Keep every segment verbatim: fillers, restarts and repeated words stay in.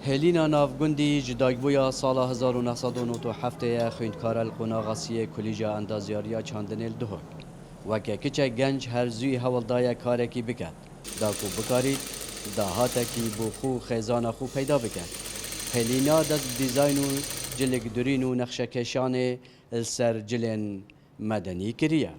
Helîna Navgundî ji daybûya sala hezar û neh sed û nod û heftê ye, xwîndkar e li qonaxa siyê Kulîja Endazyariya Çandinê li Duhok. Weke kiçek genc her zûyî hewl daye karekî biket, da ku bikarît dahatekî bo xwe û xêzana xwe peyda biket. Helîna dest bi dîzayn û cilikdurîn û nexşekêşanê li ser cilên medenî kiriye.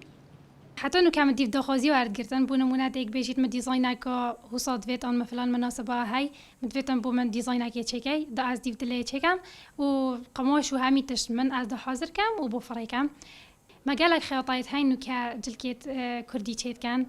Heta nûke min dîv daxwazî werdigirtin, bo nimûne têk bêjît min dîzayneka wisa divêt an min filan minasiba hey, min divêtin bo min dîzaynekê çêkey, da ez dîv dilê çêkem û qimwaş û hemî tişt min ez da hazir kem û bo firê kem. Me gelek xeyatayêt heyn nûke cilkêt, e, kurdî çêdiken.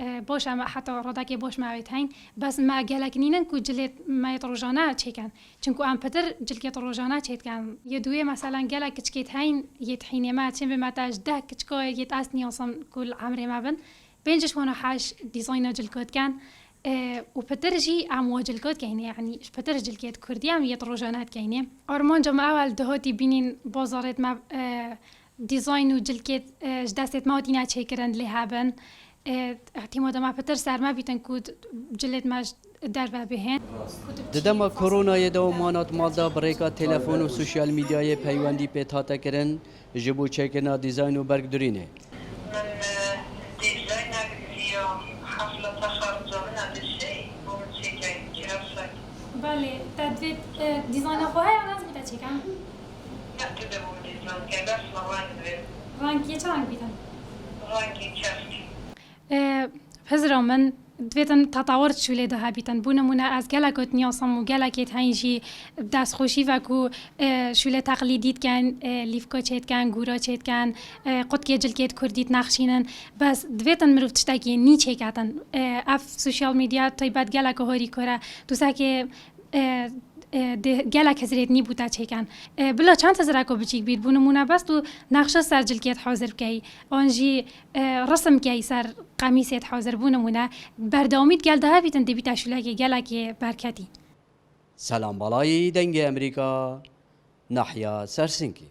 E, baş em heta radekê baş me wêt heyn. Bes me gelek nînin ku cilêt me yêt rojane çêken. Çinku em pitir cilkêt rojane çêdiken. Yê duyê meselen gelek kiçikêt heyn yêt hînê me. Çin bê me te ji deh kiçika yêt ez niyasim ku li emrê me bin. Pênc ji wana heş dîzayna cilka diken. E, û pitir jî em wa cilka dikeynê, yanî ji pitir cilkêt kurdî em yêt rojane dikeynê. Armanca me ew e li Duhotî bînîn bazarêt me, e, dîzayn û cilkêt, e, ji destêt me hatîne çêkirin lê hebin. E, îhtîmada me pitir ser me bîtin ku d-, cilêt me ji derve bihên. Di dema koronayê de û mana di mal de bi rêka telefon û sosyal medyayê peywendî pêt hate kirin ji bo çêkirina dîzayn û bergdurînê. Min, e, dîzaynek ziya hefla texerruca min a dişê bo min çêkey, kirasek. Belê, te divê, e, dîzayna xwe heye, an ez bû te çêkem? Ne, tu dê bo min dîzayn key, bes min reng divê. Reng yê çi reng bîtin? Rengê keskî. E, hizira min, divêtin tetewir şûlê de hebîtin. Bo nimûne ez gelek got niyasim û gelekêt heyn jî destxweşî ve ku, e, şûlê teqlîdî dikin, e, lîvka çêdikin, gûra çêdikin, e, qutkê cilkêt kurdî dinexşînin. Bes divêtin mirov tiştekî nî çêketin. E, ev sosyal medya taybet gelek horî kore. Tu sekê, e, e, dê gelek hizirêt nî bû te çêken. E, bila çend hizireko biçîk bît, bo nimûne bes tu nexşe ser cilkêt hazir bikey, an jî, e, risim key ser qemîsêt hazir, bo nimûne berdewamî digel de hebîtin dê bîte şûlekê gelekê berketî. Selam Balayî, Dengê Emerîka, Nahya Sersinkî.